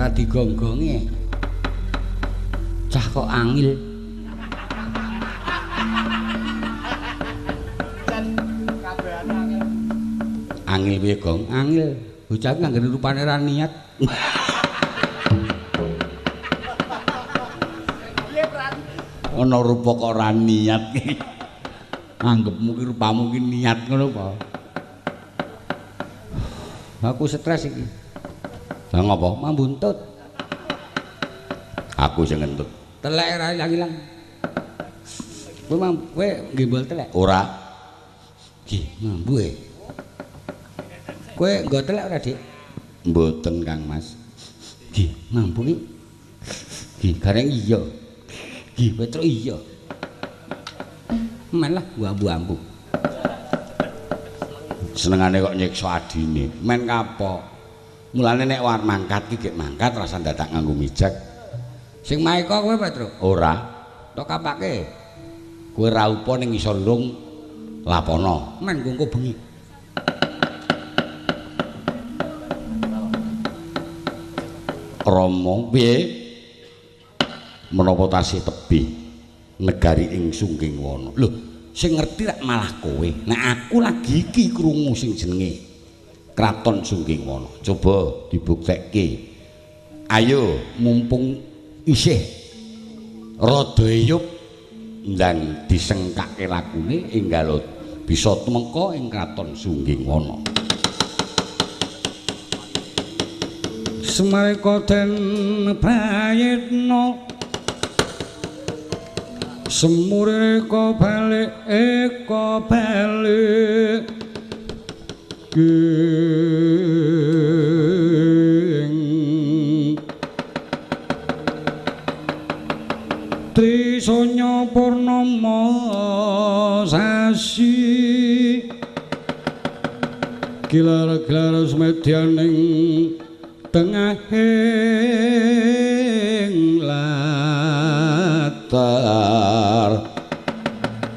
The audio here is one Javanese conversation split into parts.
Ora digonggongi. Cah kok angil. Angil piye, Gong? Angil. Bocah ki anggere rupane ra niat. Ana rupa kok ora niat ki. Anggepmu ki rupamu ki niat ngono apa? Aku stres iki. Lah ngopo? Mambuntut. Aku sing ngentut. Telek ora ilang-ilang. Kowe kowe nggembol telek? Ora. Nggih, mambu e. Kowe nggo telek ora, Dik? Mboten, Kang Mas. Nggih, mambu ki. Nggih, gareng iya. Nggih, Petruk iya. Men lah ambu-ambu. Senengane kok nyiksa adine. Men kapok. Mulane nek war mangkat ki gek mangkat rasa dadak nganggo mijak. Sing maeka kowe, Petruk? Ora. Tok kapake. Kowe raupa ning ngisor lung lapono. Men nggo bengi. Rama piye? Menapa tasih tebih negari ing Sunggingwana? Lho, sing ngerti rak malah kowe. Nek aku lagi iki krungu sing jenenge Kraton Sunggingwana. Coba dibuktekke. Ayo mumpung isih rada eyup ndang disengkake lakune enggal bisa tumeka ing Kraton Sunggingwana. Semarika den prayitna semure eka balik eka balik ing Trisanya purnama sasi gilar-gilar semedyaning tengahing latar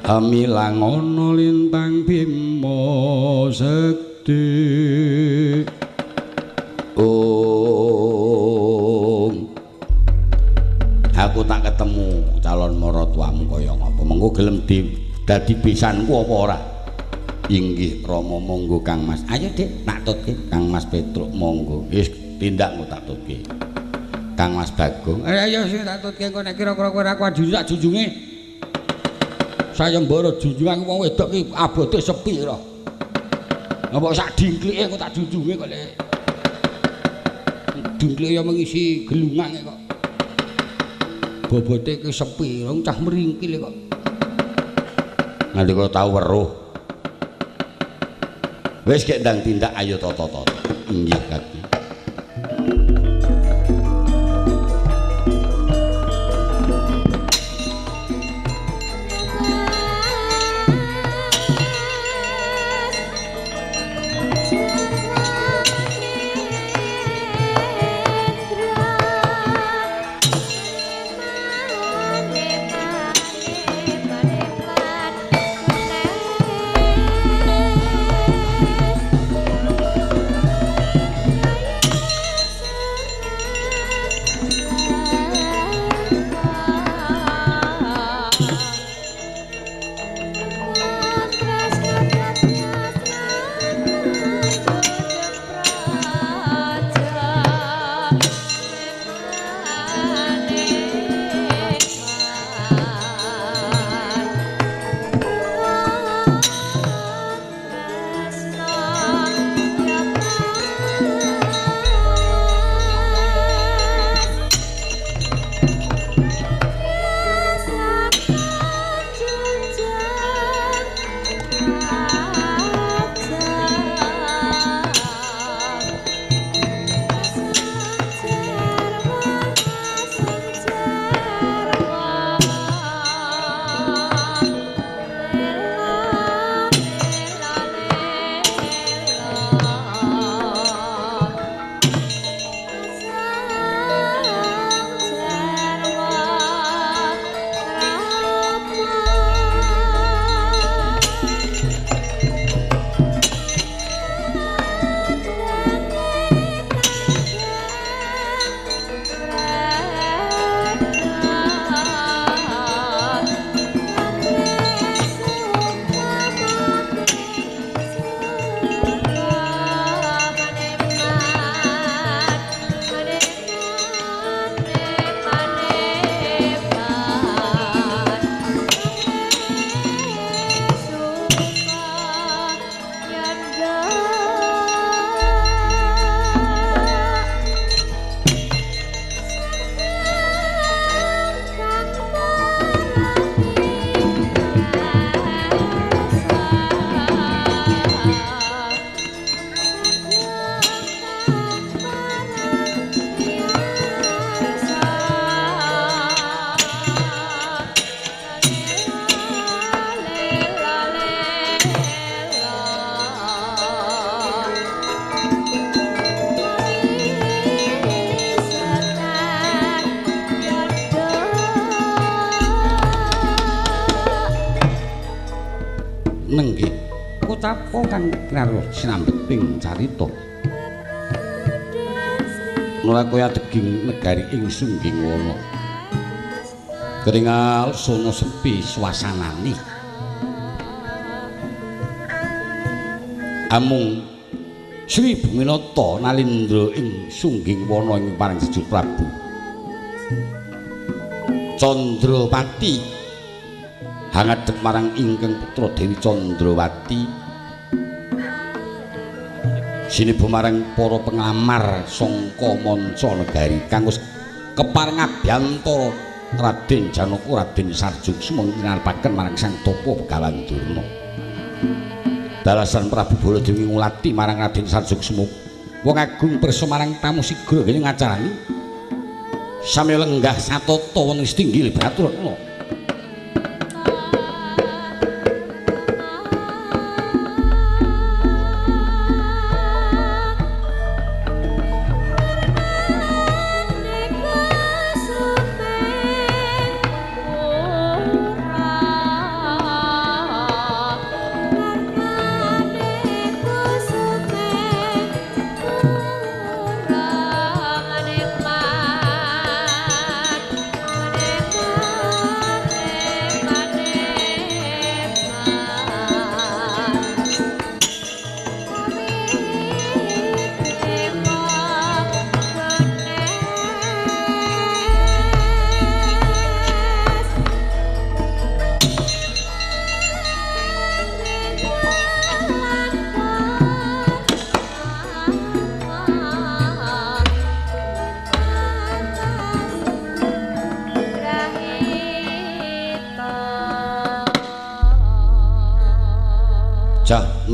amilang ana lintang bima sekti. Ong aku tak ketemu calon maratuamu kaya ngapa, mengko gelem dadi besanku apa ora? Inggih Rama, monggo Kang Mas. Ayo Dik, tak tutke. Kang Mas Petruk monggo. Wis tindak engko tak tutke. Kang Mas Bagong. Ayo sing tak tutke engko nek kira-kira kowe ora kuat tak junjunge. Sayembara junjungan wong wedok ki abote sepi ora. Mbok sak dingklike engko tak junjunge kok lek. Dingklike ya mengisi gelungan kok. Bobote ki sepi, wong cah mringkil kok. Nalika tau weruh. Wis gek ndang tindak ayo tata-tata. Inggih Kaki. Ngucapa kang kinarya sinambeting carita. Nula kaya deging negari ing Sungging Wana. Keringal sono sepi suasanane. Amung Sri Buminata nalindra ing Sungging Wana ing parang sejuk Prabu Chandrapati hangadhep marang ingkang putra Dewi Chandrawati siniba marang para pengamar sangka manca negari kang wis kepareng abyantara Raden Janaka Raden Sarjuksma winarepaken marang Sang Tapa Begawan Durna. Balasan Prabu Baladewa ngulati marang Raden Sarjuksma wong agung pirsa marang tamu sigra kene ngacarani samya lenggah satata wonten setinggil Bratana.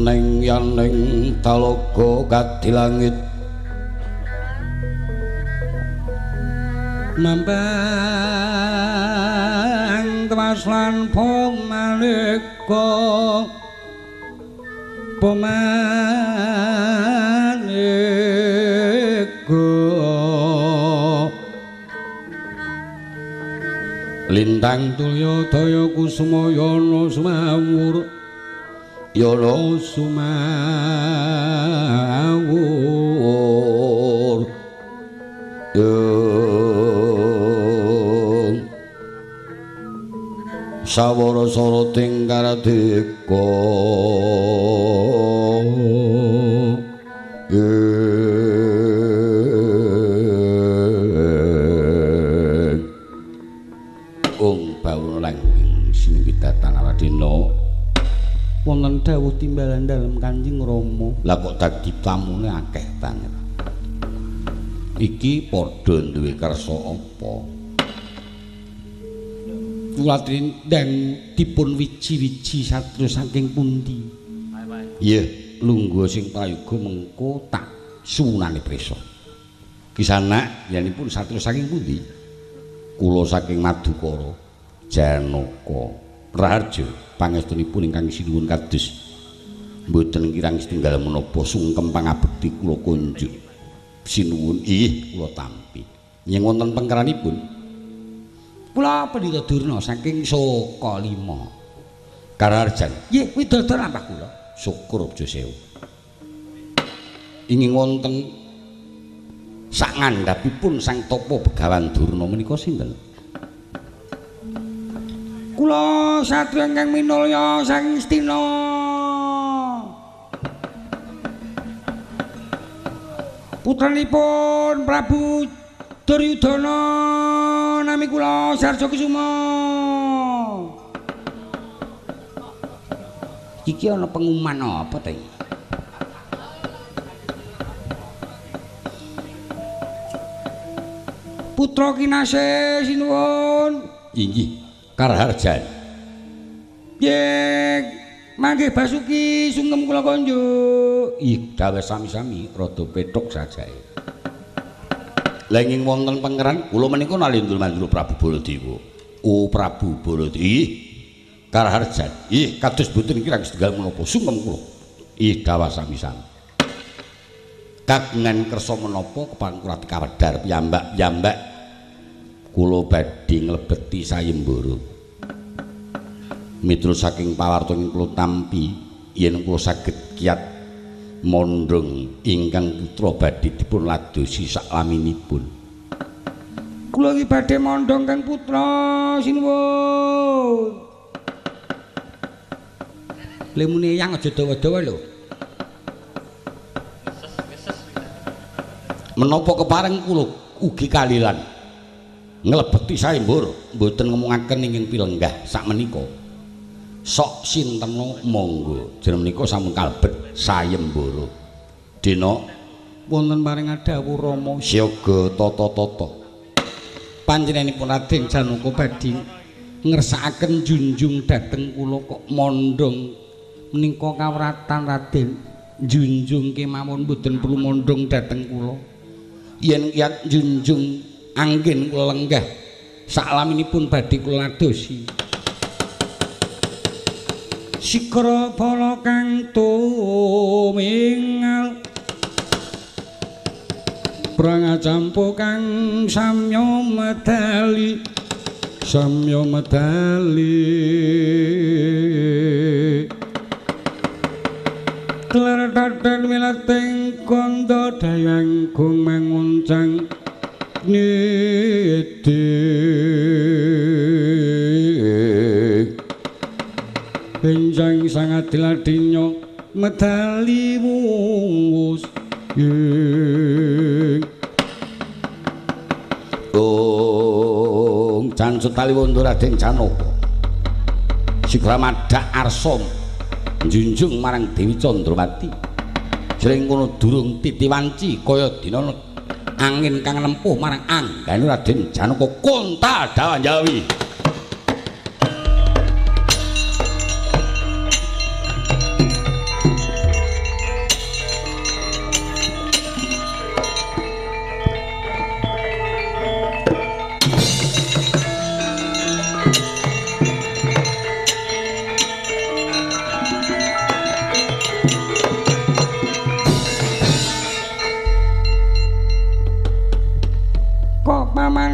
Neng yaning talaga kadilangit mambang tewas lan pamaneka pamaneka lintang tulya daya kusuma yana sumawur yana sumawur sawara sarating karadika ung bawana langgeng siningwidatan Aradena wonten dawuh timbalan dalem Kanjeng Rama. Lah kok dadi tamune akeh banget. Iki padha duwe kersa apa? Kula ndang dipun wiji-wiji satria saking pundi? Iya, lungguh sing prayoga mengko tak suwunane prisa. Kisanak yanipun satria saking pundi? Kula saking Madukara Janaka Raharja pangestunipun ingkang sinuwun kados mboten kirang setunggal menapa sungkem pangabekti kula kunjuk sinuwun ih kula tampi. Yen wonten pengkeranipun kula Pendhita Durna saking Sokalima Karaharjan. Nggih widodo lampah kula. Syukur aja sewu. Ingin wonten sak ngandhapipun Sang Tapa Begawan Durna menika sinten? Kula satria ingkang minulya saking Astina. Putranipun Prabu Duryudana nami kula Sarjakusuma. Iki ana pengumuman apa ta iki? Putra kinasih sinuwun. Inggih. Karaharjan. Nggih, mangke Basuki sungkem kula konjuk. Ih, dawuh sami-sami rada pethuk sajae. Lah ing wonten pangeran kula menika nalindra mandura Prabu Baladewa. Oh, Prabu Baladewa. Ih, Karaharjan. Ih, kados boten kirang setunggal menapa sungkem kula. Ih, dawuh sami-sami. Kagungan kersa menapa kepangkurat kawedhar piyambak-piyambak kula badhe nglebeti sayembara. Miturut saking pawarta ingkang kula tampi Yen kula saged kiat mondhong ingkang putra badhe dipun ladosi saklaminipun. Kula iki badhe mondhong kang putra sinuwun. Lemune yang aja dawa-dawa lho. Menapa kepareng kula ugi kalilan nglebeti sayembara mboten ngomongaken ingkang pilenggah sakmenika. Sok sintena monggo jeneng menika sampun kalebet sayembara. Dena wonten paring dawuh Rama siaga tata-tata. Panjenenganipun Raden Janaka badhe ngersakaken junjung dhateng kula kok mondhong menika kawratan Raden. Junjung kemawon mboten perlu mondhong dhateng kula. Yen kiat junjung anggen kula lenggah saklaminipun badhe kula ladosi. Sikra bala kang tumingal prangacampu kang samya medali samya medali klertaten wilating kandha dayang gung manguncang niti benjang sangat diladinya medali wus ong cancut taliwondo Raden Janaka sigra madhak arsa njunjung marang Dewi Candrawati. Jring kono durung titiwanci kaya dina angin kang nempuh marang anggane Raden Janaka kontal dawan Jawi.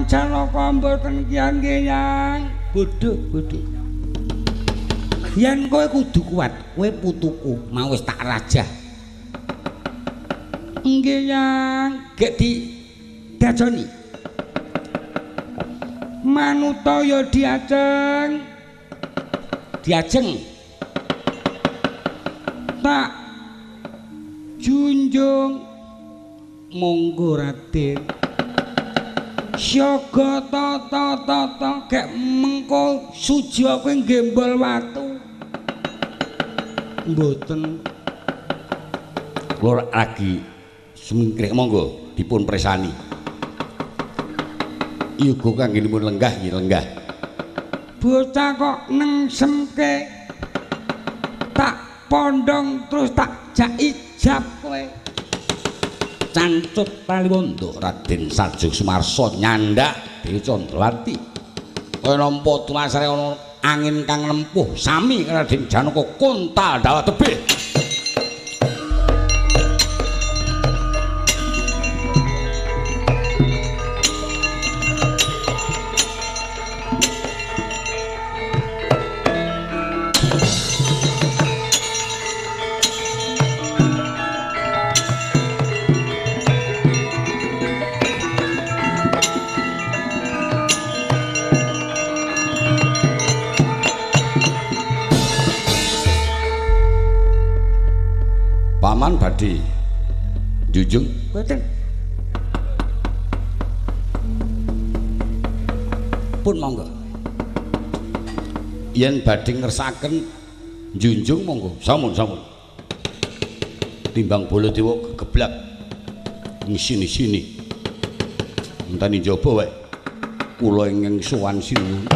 Janaka mboten kiyan yang bodho bodho. Yen kowe kudu kuat, kowe putuku mau wis tak rajah. Nggih yang gek di dajoni. Manuta ya diajeng. Diajeng. Tak junjung monggo Raden. Siaga tata tata gek mengko suja kowe gembol watu. Mboten. Kula lagi sumingkrik monggo dipun presani. Yoga kanggenipun lenggah nggih lenggah. Bocah kok nengsemke. Tak pondong terus tak jak ijab kowe. Cancut taliwondo Raden Sarjo Sumarsa nyandak Dewi Candrawati. Kaya nampa tulasare ana angin kang nempuh sami Raden Janaka kontal dawa tebih. Paman badhe njunjung mboten. Pun monggo. Yen badhe ngersakaken njunjung monggo. Sampun sampun. Timbang Baladewa gegeblak ngisini-sini. Enteni njaba wae. Kula ingkang sowan sinuwun.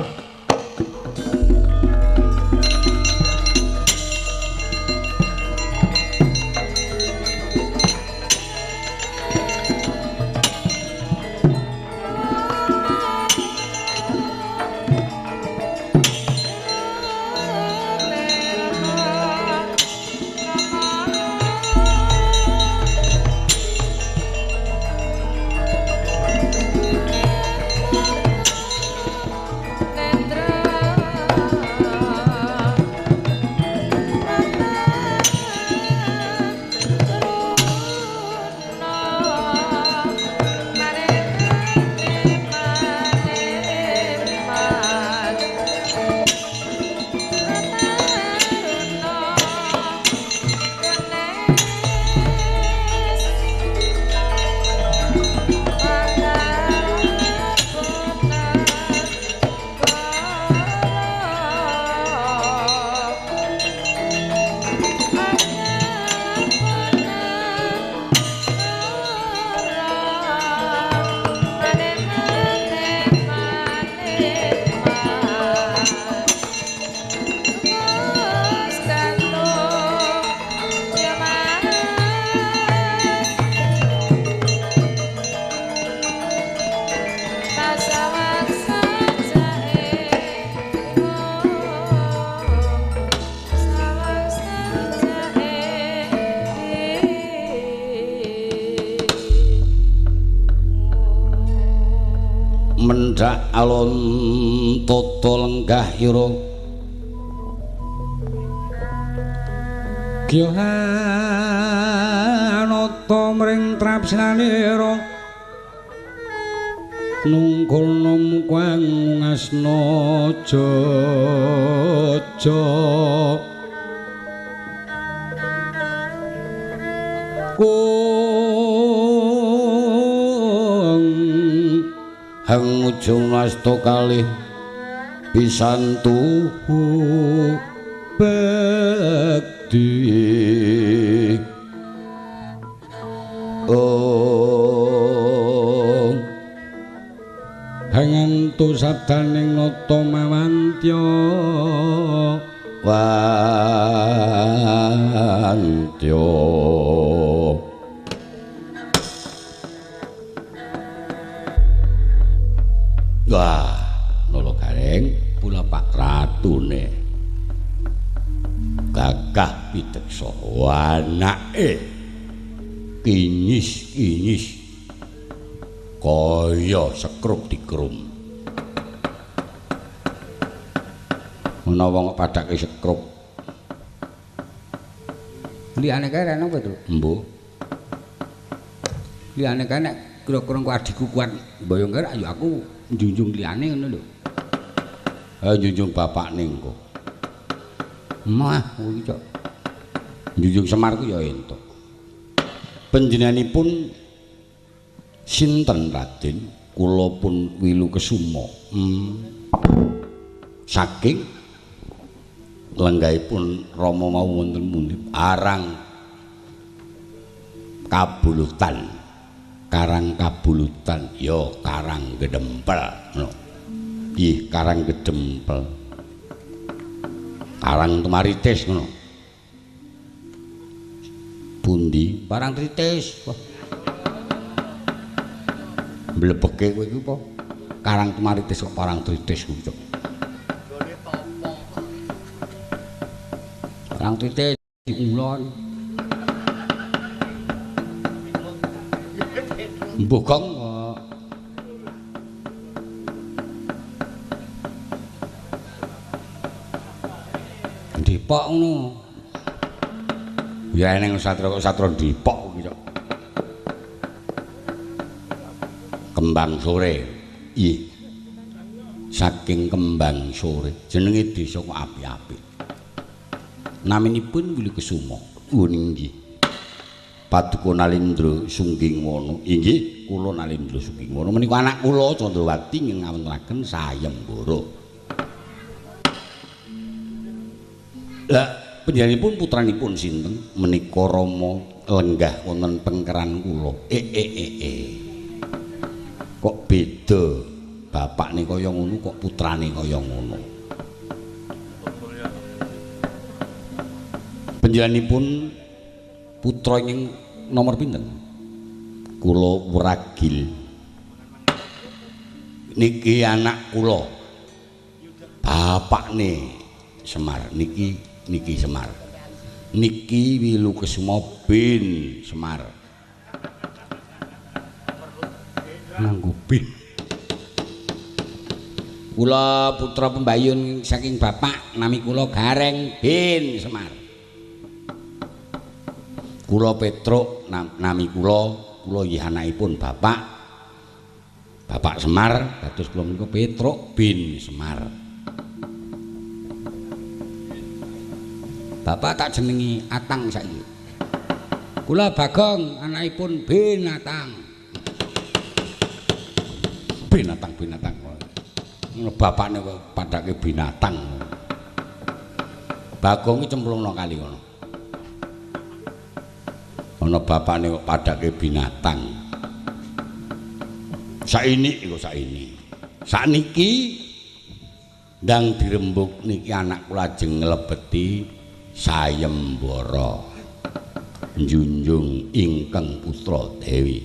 Then Mendhak alon tata lenggah ira Gyahanata mring trapsanira nungkulna mukwang ngasna jaja kung hang ujung asta kalih pisan tuhu bekti oh hangantu sabdaning nata mawantya wantya. Wah, Nolo Gareng kula Pak Ratune gagah piteksa anake kinyis-kinyis kaya sekrup dikrum. Menawa kok padake sekrup liyane kae rene apa, Truk? Mbuh. Liyane kae nek kira-kira engko adhiku kuat mboyong kae ayo aku njunjung liyane ngono lho. Ha njunjung bapakne engko. Mah kuwi cok. Njunjung Semar ku ya entuk. Panjenenganipun sinten Raden? Kula pun Wilu Kesuma. Saking lenggahipun Rama mau wonten pundi? Arang Kabulutan. Karang Kabulutan ya Karang Gedempel ngono. Ih, Karang Gedempel. Karang Tumaritis ngono. Pundi? Parang Tritis. Wah. Mlebeke kowe iku apa? Karang Tumaritis kok Parang Tritis kuwi cok. Parang Tritis diulon. Mbuh gong Depok ngono. Ya eneng satra kok satra Depok kuwi cok. Kembang Sore. Ih. Saking Kembang Sore jenenge desa kok apik-apik. Naminipun Wilu Kesuma. Oh inggih. Paduka Nalindra Sunggingwana. Inggih, kula Nalindra Sunggingwana menika anak kula Candrawati ngawontenaken sayembara. Lah panjenenganipun putranipun sinten? Menika Rama lenggah wonten pengkeran kula. Kok beda? Bapakne kaya ngono kok putrane kaya ngono. Panjenenganipun putra ing nomor pinten? Kula Wragil. Niki anak kula. Bapakne Semar niki, niki Semar. Niki Wilu Kesuma bin Semar. Nganggo bin. Kula putra pembayun saking bapak nami kula Gareng bin Semar. Kula Petruk nami kula, kula nggih anakipun bapak. Bapak Semar, dados kula menika Petruk bin Semar. Bapak tak jenengi Atang saiki. Kula Bagong anakipun bin Atang. Binatang binatang. Ngono bapakne kok padake binatang. Bagong iki cemplungno kali ngono. Ana bapakne kok padake binatang. Saini iku saini. Sakniki ndang dirembug niki anak kula ajeng nglebeti sayembara. Njunjung ingkang putra Dewi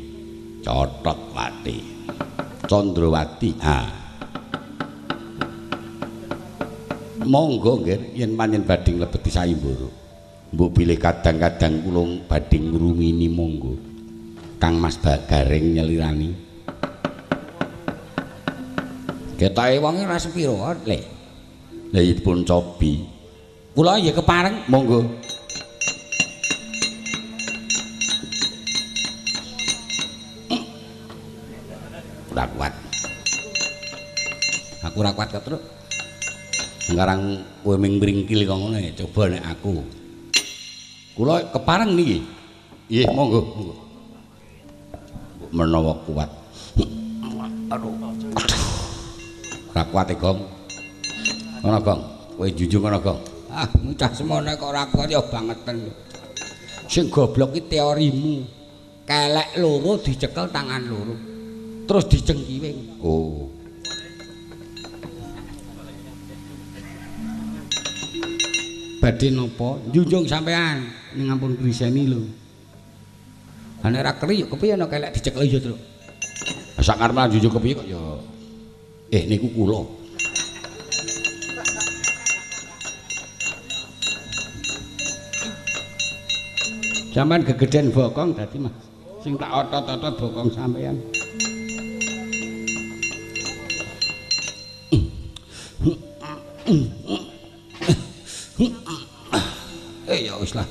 Cototwati. Candrawati. Ah. Monggo nggih yen pancen badhe nglebeti sayembara. Mbok bilih kadang-kadang kula badhe ngrungini monggo. Kang Mas Gareng nyelirani. Ketoke wonge ora sepiro, Le. Lah dipun cobi. Kula ya kepareng, monggo. Ora kuat. Aku ora kuat ketruk. Sekarang kowe ming mringkil kok ngono ya, coba nek aku. Kula kepareng niki. Nggih, monggo, monggo. Menawa kuat. Aduh. Ora kuat e, Gong. Ngono, Gong. Kowe junjung ngono, Gong. Ah, cah semono kok ora kuat ya bangeten. Sing goblok ki teorimu. Kelek loro dicekel tangan loro. Terus dicengkiwing. Oh. Badhe napa? Njunjung sampean ning ampun griseni lho. Ha nek ora keri ya kepiye ana kelek dicekel ya, Truk. Sak karep njunjung kepiye kok ya. Niku kula. Sampeyan gegeden bokong dadi Mas. Sing tak otot-otot bokong sampeyan. Ya wis lah.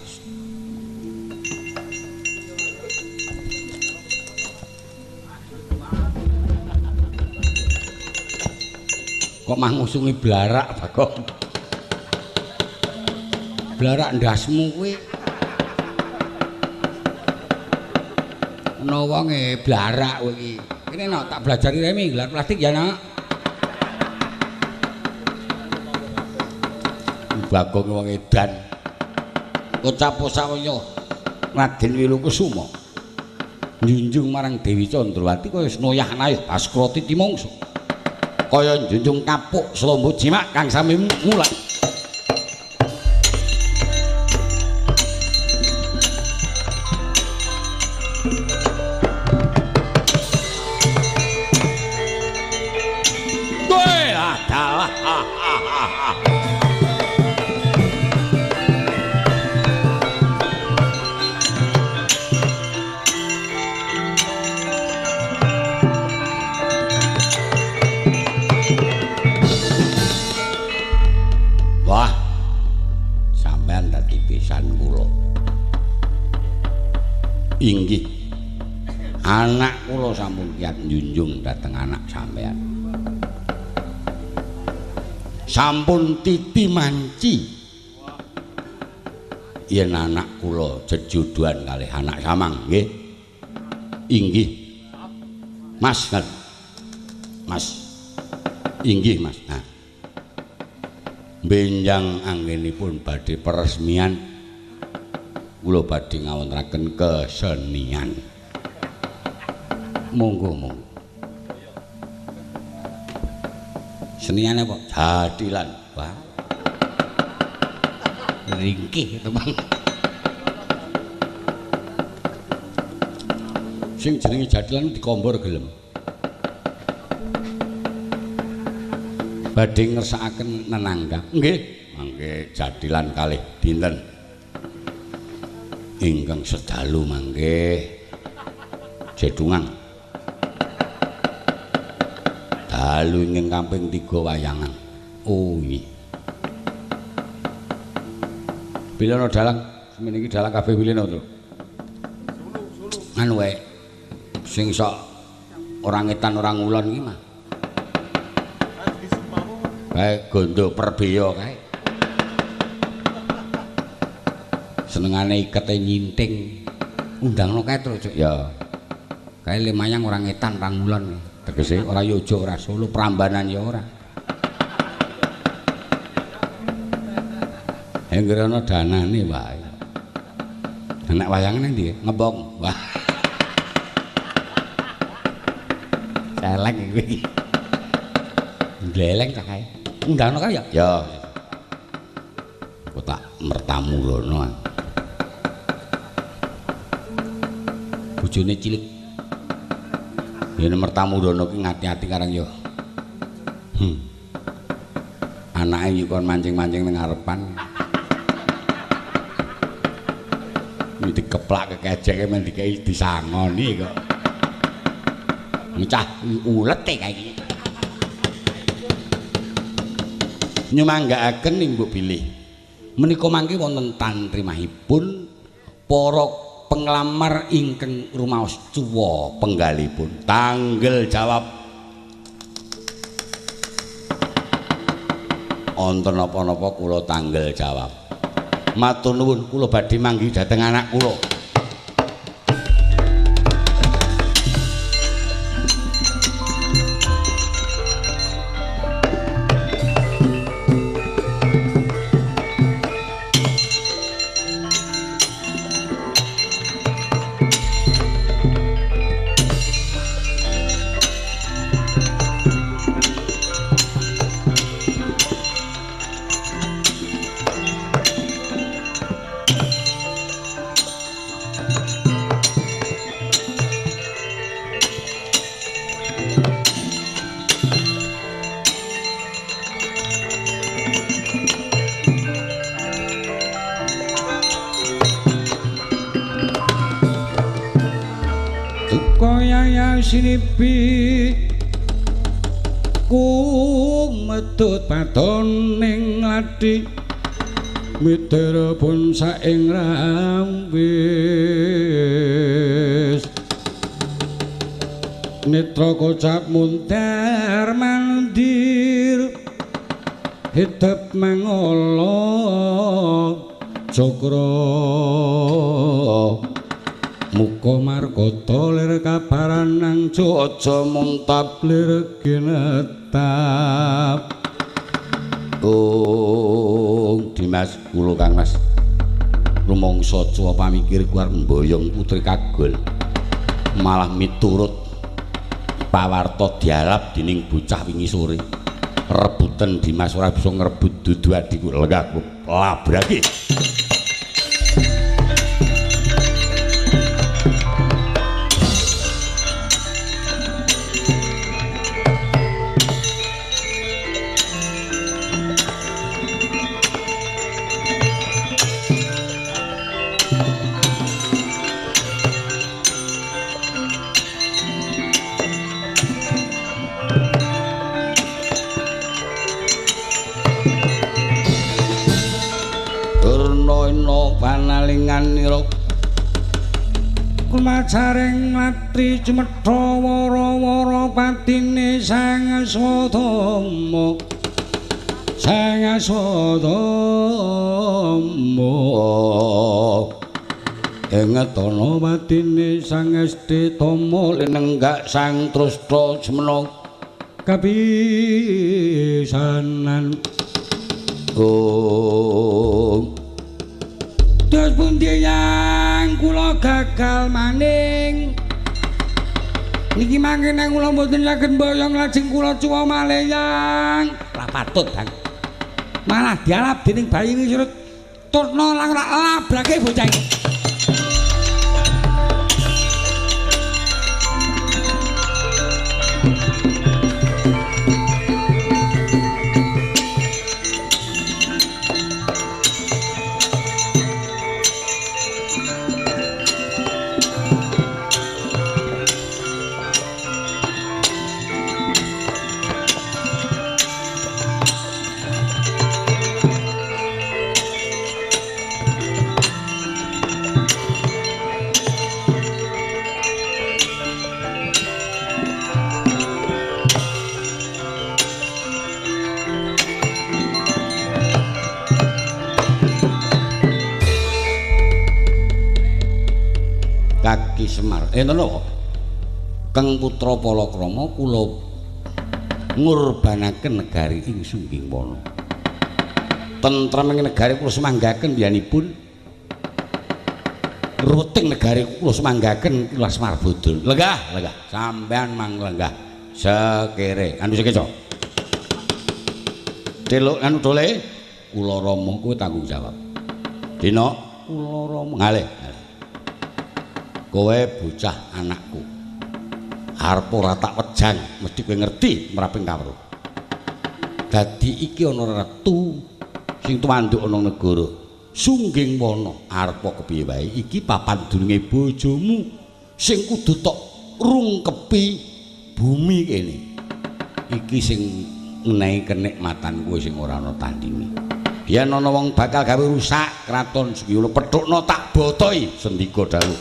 Kok mah ngusungi blarak, Bagong. Blarak ndasmu kuwi. Ana wonge blarak kowe iki. Kene nok tak blajari remi gelar plastik ya, Nak. Bagong wong edan. Kocap sawaya Raden Wilukusuma njunjung marang Dewi Candrawati kaya noyah-nayah Baskara Titimangsa. Kaya njunjung kapuk slombo jimak kang sami mulak. Kowe adalah Wah, sampean dadi pisan kula. Inggih. Anak kula sampun kiat njunjung dhateng anak sampean. Sampun titi manci. Yen anak kula jejodohan kalih anak samang, nggih. Inggih. Mas, Mas. Inggih, Mas. Nah. Benjang anggenipun badhe peresmian kula badhe ngawontenaken kesenian. Monggo, monggo. Senian apa? Jathilan. Wah. Ringkih teman. Sing jenenge jathilan dikombor gelem. Badhe ngersakaken nenanggap. Nggih, mangke jathilan kalih dinten ingkang sedalu mangke jedungan. Dalu ingkang kaping 3 wayangan. Oh nggih. Bilana dalang, semene iki dalang kabeh bilana to. Anu wae. Sing sok ora ngetan ora ngulon iki mah. Kae gondo perbeya kae. Senengane ikete nyinting. Undangno kae terus ya. Kae lemayang ora ngetan ora ngulon. Tegese ora Yojo ora Solo, Prambanan ya ora. Anggere ana danane wae. Nek wayangan nang ndi? Ngebong. Wah. Celeng iki. Gleleng ta kae. Undangno kae ya? Ya. Kok tak mertamu rono. Bojone cilik. Yen mertamu rono ki ngati-ati karang ya. Anake yo kon mancing-mancing ning ngarepan. Iki dikeplak kekejeke men dikei disangoni kok. Ngecah ulete kae iki. Nyumanggaaken ing mbok bilih menika mangke wonten tantrimahipun para penglamar ingkang rumaos cuwa penggalipun. Tanggel jawab. Wonten napa-napa kula tanggel jawab. Matur nuwun, kula badhe manggi dhateng anak kula. Sinipi kumedhut padon ning lathi midera bonsa ing rawis netra kocap mundar mandir hidep mangala cakra muka markata lir kabaran nang aja muntab lir ginetap. Oh, Dimas kula Kang Mas rumangsa cuwa pamikir ku arep mboyong putri Kagol malah miturut pawarta dialap dening bocah wingi sore. Rebutan Dimas ora bisa ngrebut dudu adhiku. Lenggah labrake. Kumacaring latri cumedha wara-wara patine Sang Aswadama. Sang Aswadama ing tana patine Sang Estitama linenggak Sang Trustra semena kapisanan. Oh, dos pundi yang kula gagal maning niki mangke nang kula mboten saged mboyong lajeng kula cuwa malih yang. Ora patut, Bang. Malah dialap dening bayi surut turna lan labrake bocah iki. Kaki Semar. Enten napa? Kang Putra Palakrama kula ngurbanaken negari ing Sungging Wana. Tentreming negari kula semanggaken biyanipun ruting negari kula semanggaken kula Semar Bodol. Lenggah, lenggah. Sampean mang lenggah. Sekere. Anu sekeca. Teluk anu dole kula Rama kowe tanggung jawab. Dina kula Rama ngalih. Kowe bocah anakku. Arep ora tak wejang, mesti kowe ngerti mraping kawruh. Dadi iki ana retu sing tumanduk ana negara Sungging Wana. Arep kepiye wae iki papan dununge bojomu sing kudu tok rungkepi bumi kene. Iki sing Ngenehi kenikmatan kowe sing ora ana tandinge. Yen ana wong bakal gawe rusak kraton Sugiono pethukno tak botoi sendika dawuh.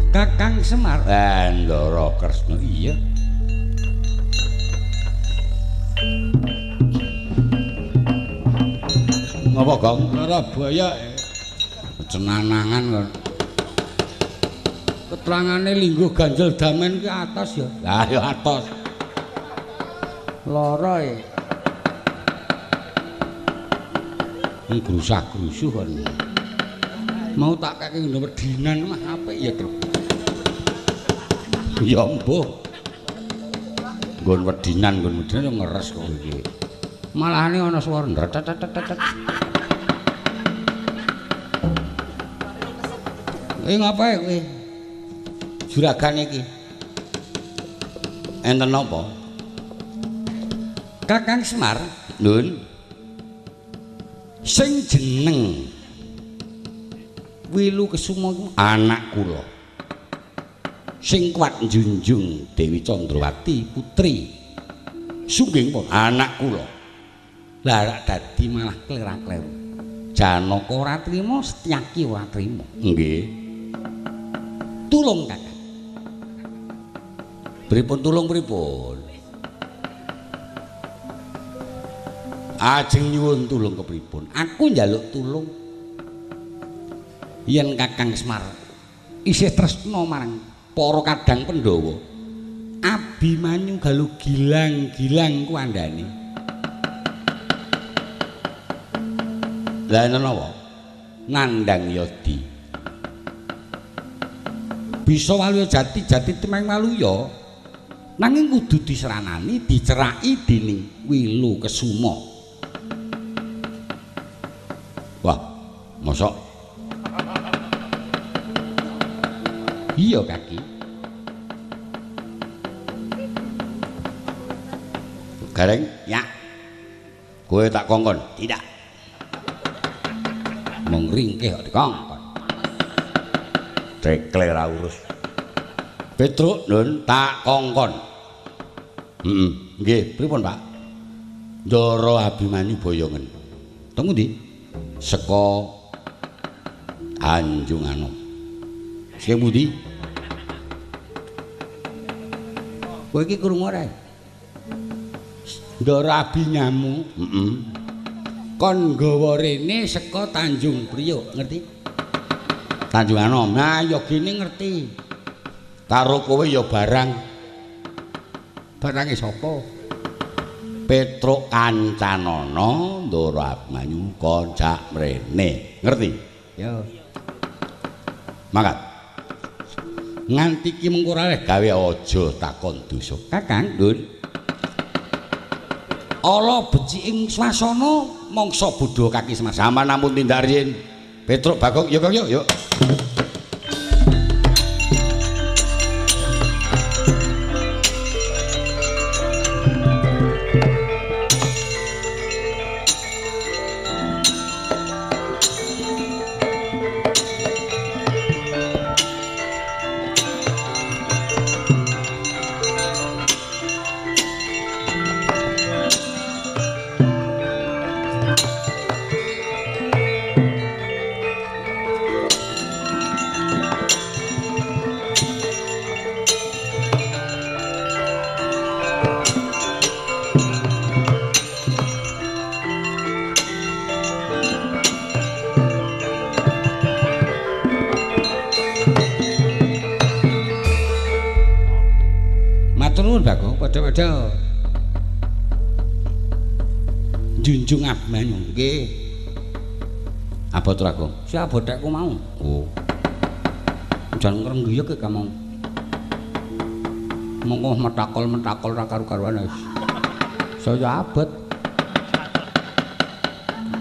Kakang Semar. Ndara Kresna iya. Ngapa, Gong? Lara boyok. Cenanangan kok. Keterangane lingguh ganjel damen ki atos ya. Lah ya atos. Lara e. Grusah-grusuh kon. Mau tak kake ngene wedinan mah apik ya, Truk. Ya mbuh. Nggon wedinan, nggon wedinan yo ngeres kok iki. Malahane ana swara ndretet. Ngapae kowe? Juragan iki. Enten napa? Kakang Semar, Nun. Sing jeneng Wilu Kesuma iku anak kula. Sing kuat njunjung Dewi Candrawati putri Sungging pun anak kula. Lah rak dadi malah klerak-kleru. Janaka ora trima, Setyaki ora trima. Nggih. Tulung Kakang. Pripun tulung pripun? Ajeng nyuwun tulung kepripun? Aku njaluk tulung. Yen Kakang Semar isih tresna marang para kadang Pandhawa, Abimanyu galuh gilang-gilang kuandane. Lah enten napa? Nandhang Yadi. Bisa waluya jati, jati temeng waluya. Nanging kudu diseranani, diceraki dening Wilu Kesuma. Wah, mosok? Iya, Kaki. Gareng? Ya. Kowe tak kongkon? Tidak. Mung ringkih kok dikongkon. Cekle ra urus. Petruk, Nun, tak kongkon. Heeh. Nggih, pripun, Pak? Ndara Abimanyu boyongen. Teng pundi? Saka Tanjung Anom. Sing pundi? Kowe iki krungu ora? Ndara Abinyamu, heeh. Kon nggawa rene saka Tanjung Priok, ngerti? Tanjung Anom. Nah, ya gene ngerti. Karo kowe ya barang. Barange sapa? Petruk Kancanana Ndara Abimanyu konjak mrene. Ngerti? Ya. Mangkat. Nganti ki mengko ora leh gawe aja takon dosa. Kakang, Nun. Ala beciking swasana mangsa bodho Kaki Semar. Sampeyan ampun tindak riyin. Petruk Bagong, yo Gong yo yo. Padha-padha. Junjung Abimanyu. Nggih. Abot ra, Gong? Si abotekku mau. Oh. Jan ngrenggiyak iki kamu. Monggo metakol-metakol ra karu-karuan wis. Saya abot.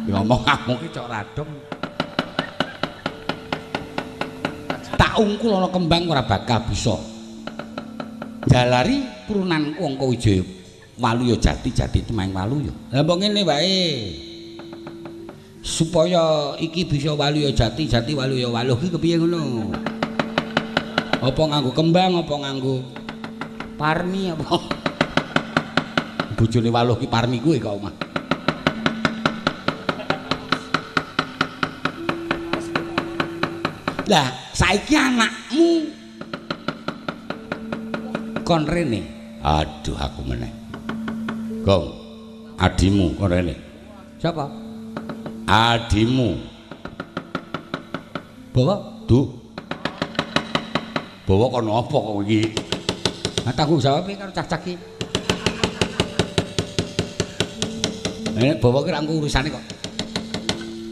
Ngomong aku ki cok radong. Tak ungkul ana kembang ora bakal bisa. Jalari purunanku Angka Wijaya Waluya jati jati temang waluya. Lah mbok ngene wae. Supaya iki bisa waluya jati jati waluya waluh ki kepiye ngono? Apa nganggo kembang apa nganggo parmi apa? Bojone waluh ki parmi kuwi kok omah. Lah saiki anakmu kon rene. Aduh aku meneh. Gong, adimu kon rene. Siapa? Adimu. Bawa? Duh. Bawa kon apa kok iki? Lah tanggung jawab karo cah-cah iki. Bawa ki ra engko urusane kok.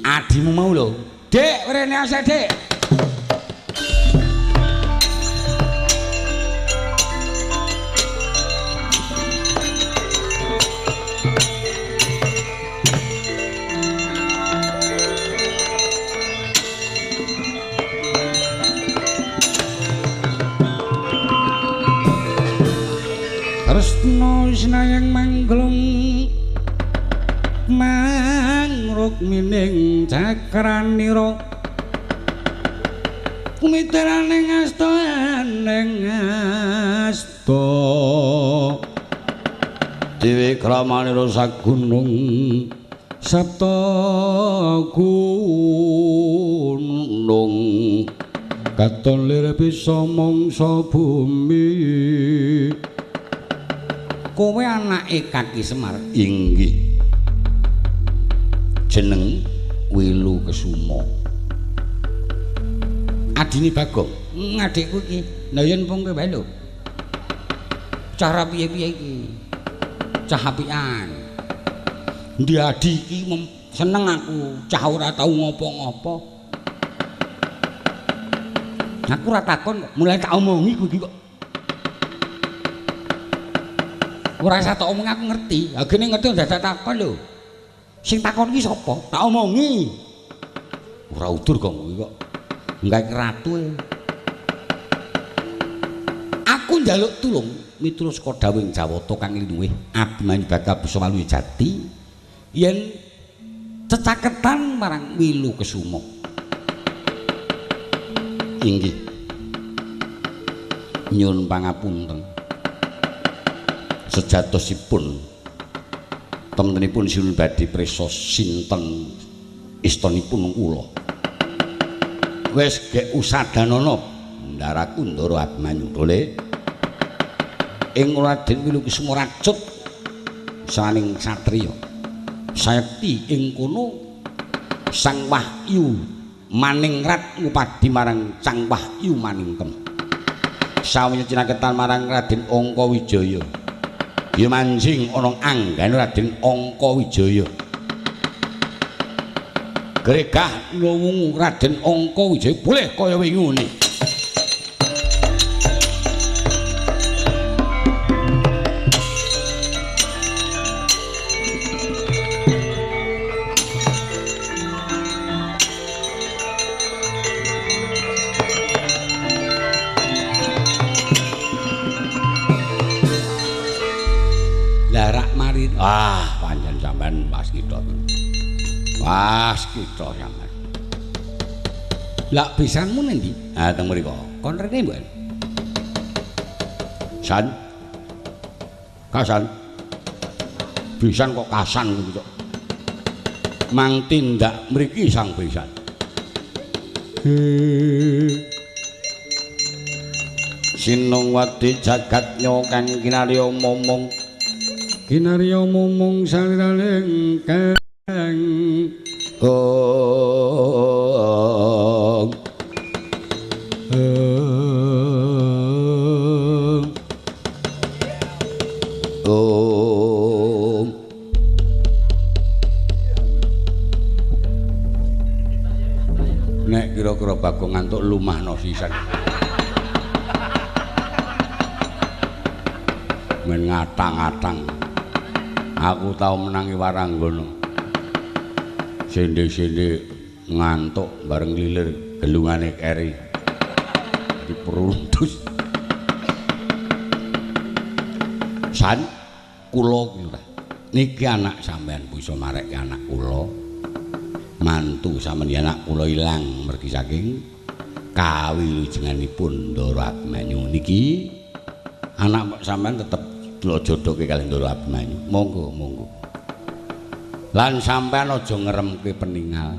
Adimu mau lho. Dik, rene ase, Dik. Kresna sinayang mangglung mangrukmining cakranira kumiteraning asta aning asta Dewi kramanira sagunung sabta gunung katon lir bisa mangsa bumi. Kowe anake Kaki Semar? Inggih. Jeneng Wilu Kesuma. Adine Bagong. Adikku iki. Lah yen pung kowe wae lho. Cara piye-piye iki? Cah apian. Endi adi iki seneng aku, cah ora tau ngopo-ngopo. Aku ora takon kok, mulai tak omongi kowe iki kok. Ora usah tak omong aku ngerti. Ha gene ngerti dadak takon lho. Sing takon iki sapa? Tak omongi. Ora udur kok kuwi kok. Enggae ratu e. Aku njaluk tulung miturut saka dawuhing Jawata kang linuwih Abimanyu bakal bisa waluya jati yen cecaketan marang Wilu Kesuma. Inggih. Nyuwun pangapunten. Sejatosipun temtenipun sinuwun badhe prisa sinten istanipun kula. Wis gek usadanana Ndara Kundara Abimanyu dole ing Raden Wilu Kesuma racut saning satriya. Sayekti ing kono Sang Wahyu Maningrat ngupadi marang Sang Wahyu Maningkem. Sawenya cinaketan marang Raden Angka Wijaya. Ya manjing ana anggane Raden Angka Wijaya. Gregah nuwungu Raden Angka Wijaya boleh kaya wingune. Ah, pancen sampean waskita. Waskita sampean. Lah besanmu ning ndi? Ah, teng mriku. Kon rene mbok. San. Kasan. Besan kok kasan kuwi kok. Mang tindak mriki sang besan. Sinungwati jagat nyo kang kinarya momong. Kinarya momong saliraning kang ong. ngantuk lumahno sisan. Men ngatang-atang. Aku tau menangi Waranggana. Sende-sende ngantuk bareng lilir gelungane keri. Diperundus. San kula kuwi niki anak sampean bisa marekke anak kula. Mantu sampeyan anak kula ilang mergi saking kawilujenganipun Ndara Abimanyu niki. Anak sampean tetep kula jodohke kalih Ndara Abimanyu. Monggo, monggo. Lan sampean aja ngeremke peningal.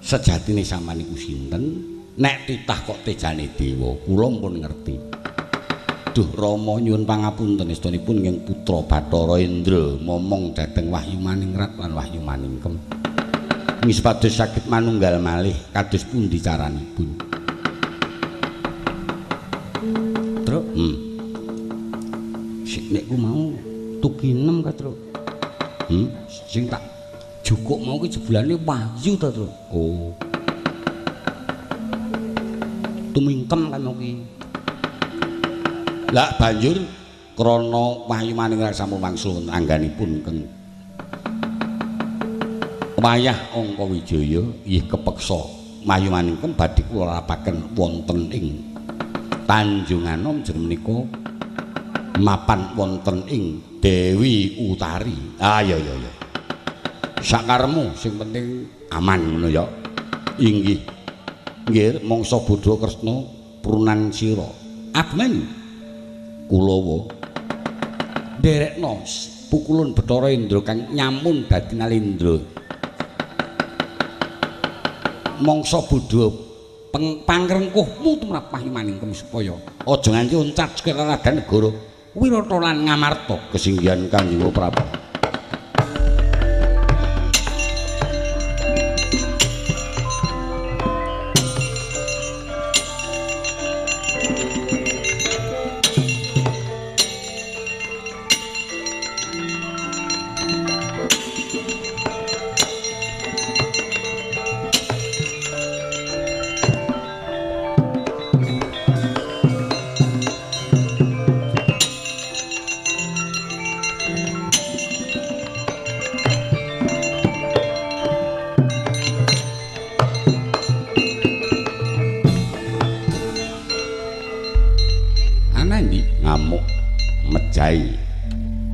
Sejatine sampean niku sinten? Nek titah kok tejane dewa, kula pun ngerti. Duh Rama nyuwun pangapunten estunipun ing putra Bathara Indra momong dhateng Wahyu Maningrat lan Wahyu Maningkem. Nggih saged manunggal malih kados pundi caranipun? Truk. Sik nek ku mau tukinem ka, Truk. Sing tak jukuk mau ki jebulane Wahyu ta, Truk. Oh. Tumingkem kan mau ki. Lah banjur krana Wahyu Maningrat sampun wangsul angganipun keng wayah Angka Wijaya nggih kepeksa Wahyu Maningkem badhe kula rapaken wonten ing Tanjunganom jeneng menika mapan wonten ing Dewi Utari. Ah ya ya ya. Sakaremu sing penting aman ngono ya. Inggih. Nggih mangsa bodho Kresna prunan sira. Abimanyu Kulawa nderekno pukulun Bathara Indra kang nyamun dadi Nalendra. Mangsa bodho pangrengkuhmu tumrap Wahyu Maningkem supaya aja nganti oncat saka negara Wirata lan Ngamarta kesinggihan Kanjeng Prabu.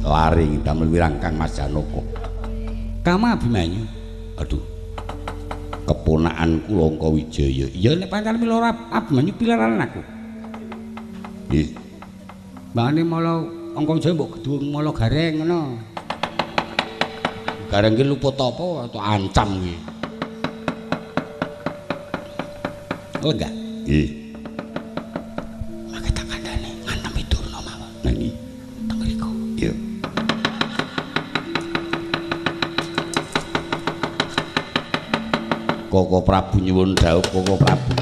Lari damel wirang Kang Mas Janaka. Kama Abimanyu. Aduh. Keponakan kula Angka Wijaya. Ya nek pancen mila Abimanyu pilaran aku. Nggih. Mbane mala Angka Wijaya mbok gedung mala gareng ngono. Gareng ki luput apa atau ancam ki. Oh enggak? Nggih. Mangke tak kandhane ngantemi Durna mawon. Nang iki. Teng mriku. Iya. Koko Prabu nyuwun dhawuh Koko Prabu.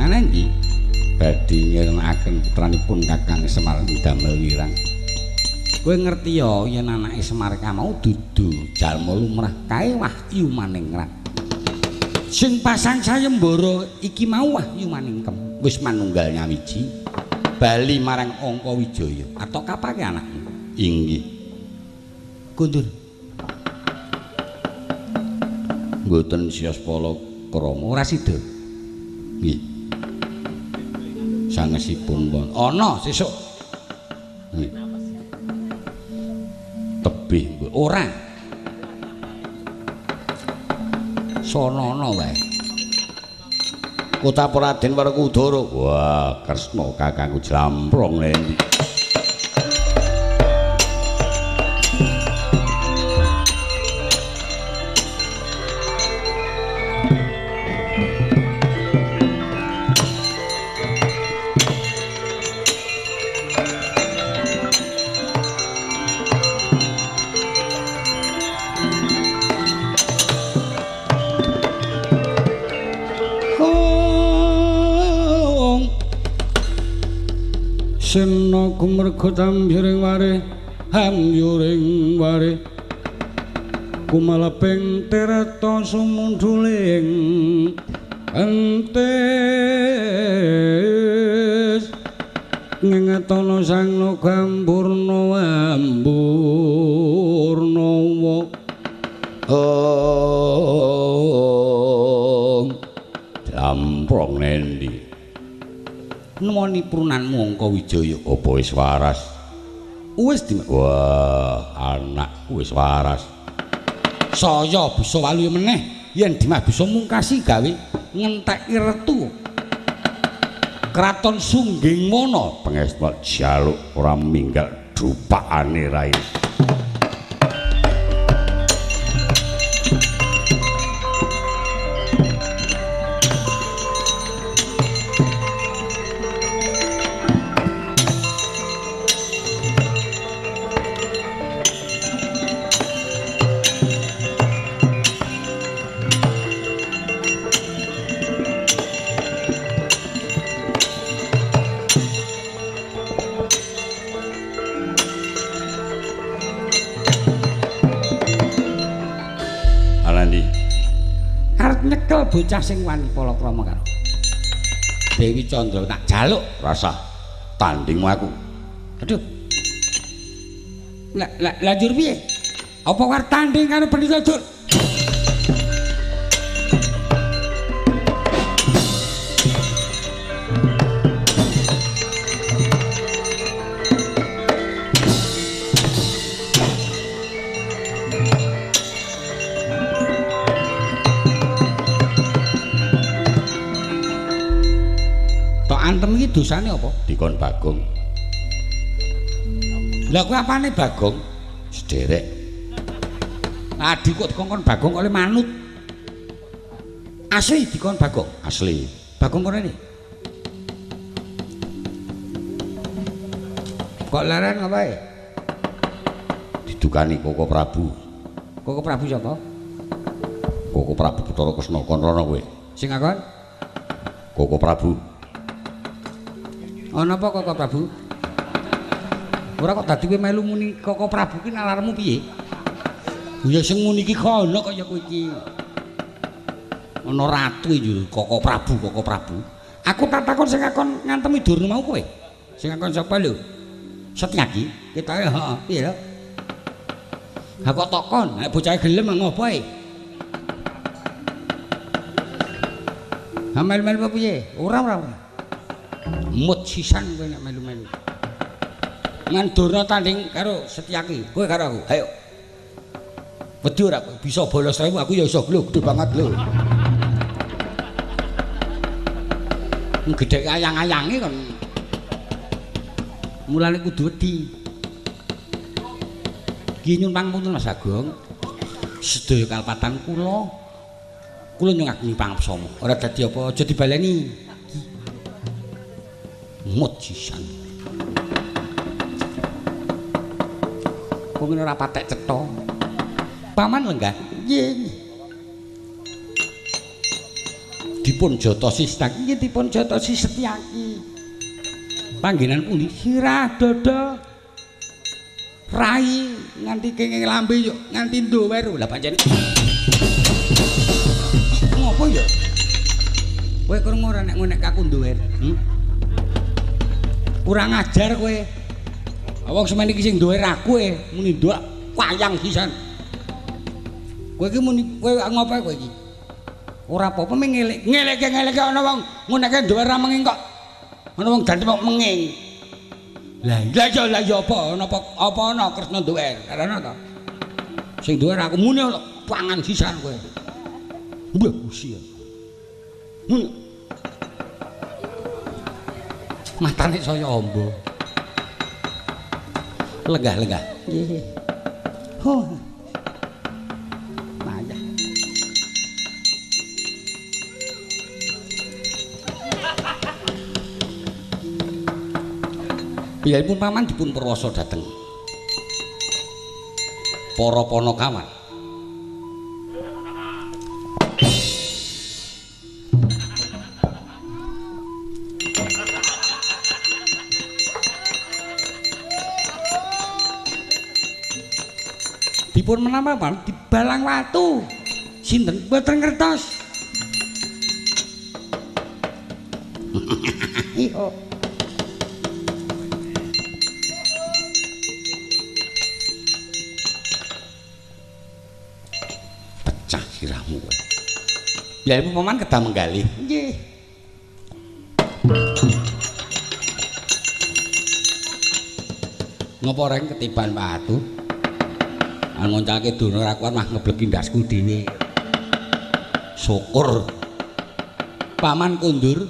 Ana ndi? Badhe ngirengaken putranipun Kakang Semar damel wirang. Kowe ngerti ya yen anake Semar mau dudu jalma lumrah kae Wahyu Maningrat. Sing pasang sayembara iki mau Wahyu Maningkem wis manunggal nyawiji bali marang Angka Wijaya atau kapake anakmu. Inggih. Kundur. Mboten sios pala krama ora sida. Nggih. Sangesipun pun ana sesuk. Nggih. Tebih ora. Sonono wae. Kota Raden Werkudara. Wah, Kresna kakangku jlamprong endi. Sena gumerga tambyuring warih hamyuring warih kumaleping tirta sumundhuling entis ngengetana sang naga amburna amburna Om jamprong nendi nemoni prunanmu Angka Wijaya apa wis waras? Wis wah anakku wis waras. Saya bisa waluya meneh yen Dimas bisa mungkasi gawe ngenteki retu Kraton Sunggingwana. Pengesta jaluk ora minggal drupakane rai. Bocah sing wani palakrama karo Dewi Candra tak jaluk rasa tandingmu aku. Aduh. Lah lah lanjur piye? Apa arep tanding karo Pendhita Dur? Antem iki dosane apa? Dikon Bagong. Lah kuwi apane Bagong? Sederek. Adi kok dikongkon Bagong kok le manut. Asli dikon Bagong? Asli. Bagong kono ne? Kok leren apa e? Didukani Koko Prabu. Koko Prabu sapa? Koko Prabu Bathara Kresna kon rono kowe. Sing akon? Koko Prabu. Ana apa Koko Prabu? Ora kok dadi kowe melu muni Koko Prabu ki nalarmu piye? Ya sing muni iki kono kaya kowe iki. Ana ratu iki Koko Prabu, Koko Prabu. Aku tak takon sing akon ngantemi Durna mau kowe. Sing akon sapa lho? Setyaki, ketoke heeh, piye lho? Ha kok takon, nek bocahe gelem ngopo e? Ha melu-melu piye? Ora ora. Mut sisan kowe nek melu-melu. Ngan Durna tanding karo Setyaki, kowe karo aku. Ayo. Wedi ora kowe bisa bolos 1000, aku ya iso lho, gedhe banget lho. Gedheke ayang-ayange kon. Mulane kudu wedi. Ki nyuwun pangapunten Mas Agung. Sedaya kalpatan kula. Kula nyuwun pangapsama. Ora dadi apa aja dibaleni. Mut sisan. Wong ora patek cetha. Paman lenggah. Nggih. Dipun jotosi Setyaki. Nggih dipun jotosi Setyaki. Panggenan pundi? Sirah dada rai nganti kenging lambe yo nganti ndower. Lah pancen. Ngopo ya? Kowe krungu ora nek ngonek aku ndower? Kurang ajar kowe. Wong semene iki sing duwe aku e muni ndak wayang sisan. Kowe iki muni kowe ngopo kowe iki? Ora apa-apa mung ngelek. Ngeleke-ngeleke ana wong nguneke duwe ra menging kok. Ana wong ganteng kok menging. Lah iya lah iya apa ana apa ana Kresna duwe. Karena to. Sing duwe aku muni pangan sisan kowe. Mbah usia. Muni matane saya amba. Lenggah-lenggah. Nggih. Huh. Payah. Piyambakipun paman dipun perwasa dhateng para panakawan. Dipun menapa Pak? Dibalang watu. Sinten mboten ngertos. Iya. Pecah sirahmu kowe. Biar paman kedah menggalih. Nggih. Ngopo reng ketiban watu? Ngoncalke dono ora kuat mah ngebleki ndasku dhewe. Syukur. Paman kondur,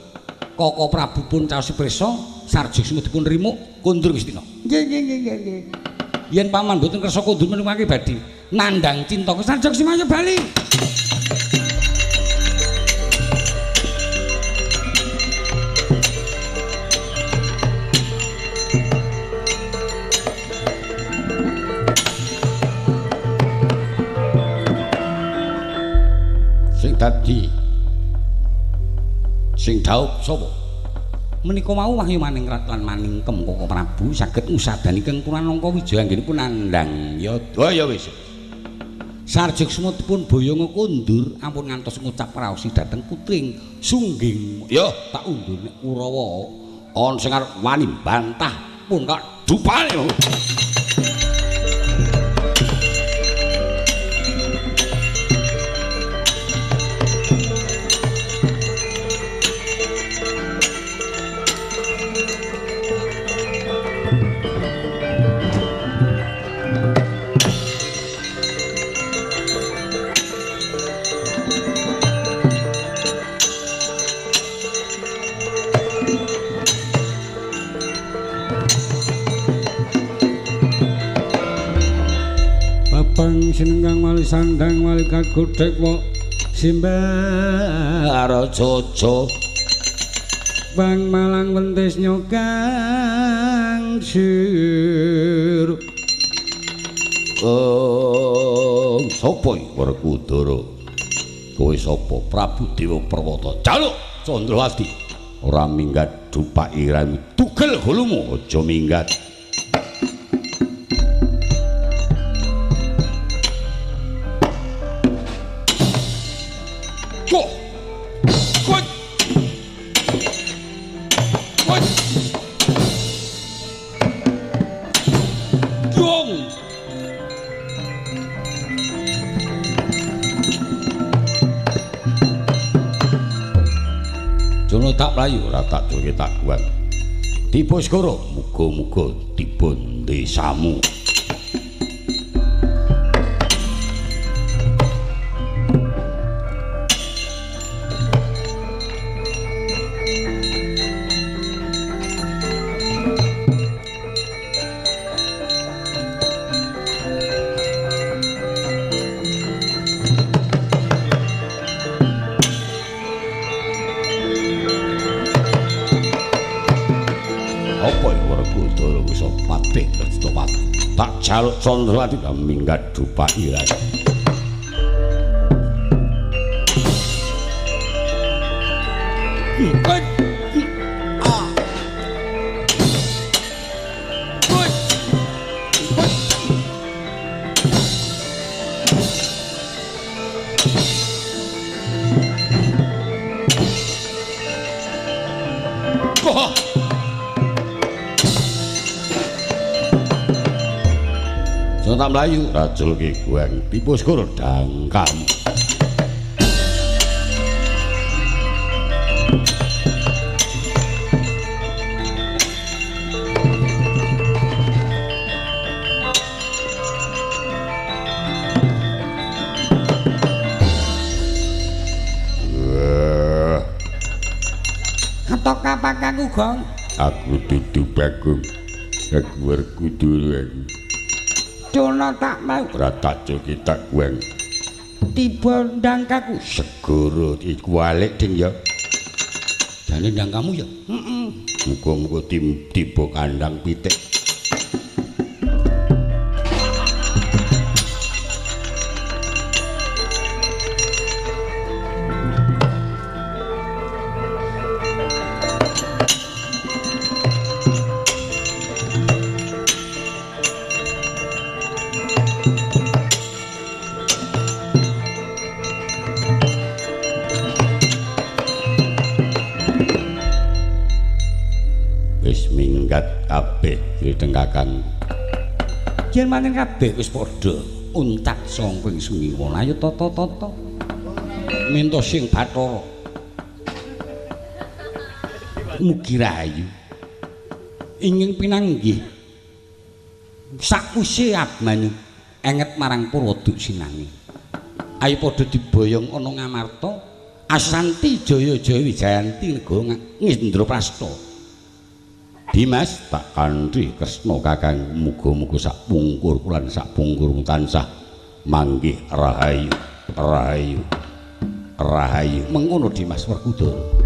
Koko Prabu pun caos prisa, Sarjoksma dipun rimuk kondur Gustina. Nggih nggih nggih nggih. Yen paman mboten kersa kondur menika badhe nandhang cinta Sarjoksma ayo bali. Dadi sing dhaup sapa? Menika mau wahyu maningrat lan maningkem Koko Prabu saged ngusadani keng Pranangka Wijaya anggenipun nandhang yada. Ya wis. Sarjoksma dipun boyonga kondur ampun ngantos ngucap raosi dhateng putring Sungging. Ya tak undur nek Kurawa ana sing arep wani bantah pun tak dupane. Sinengkang wali sandang wali kagodhek wa simbah rajaja bang malang wentis nyokang sir. Oh, sapa iki Werkudara? Kowe sapa? Prabu Dewa Perwata. Jaluk Candrawati. Ora minggat dupak iramu. Tugel gulumu aja minggat. Tak mlayu ora tak culke tak kuat. Tiba segara muga-muga tiba desamu. Tak jaluk Candrawati minggat dupak irang. Tak mlayu rajul ki guang tipu segara dangkam. Ketok kapak aku gong. Aku dudu Bagong. Aku Werkudara aku. Dono tak mau ora tak cuki tak guang. Tiba ndang kaku segara iku alik ding ya. Jane ndang kamu ya. Heeh. Muga-muga tiba kandang pitik. Wis minggat kabeh grideng Kakang. Yen pancen kabeh wis padha uncat sangka ing Sungiwana, ayo tata-tata minta sing Bathara. Mugi rahayu ingin pinanggih sakwise Abmanyu enget marang Purwaduksinangi. Ayo padha diboyong ana Ngamarta, Asanti Jaya Jaya Wijayanti negara Ngindraprasta. Dimas tak kanthi Kresna Kakang, muga-muga sak pungkur lan sak pungkur tansah manggih rahayu rahayu rahayu. Mengono Dimas Werkudara.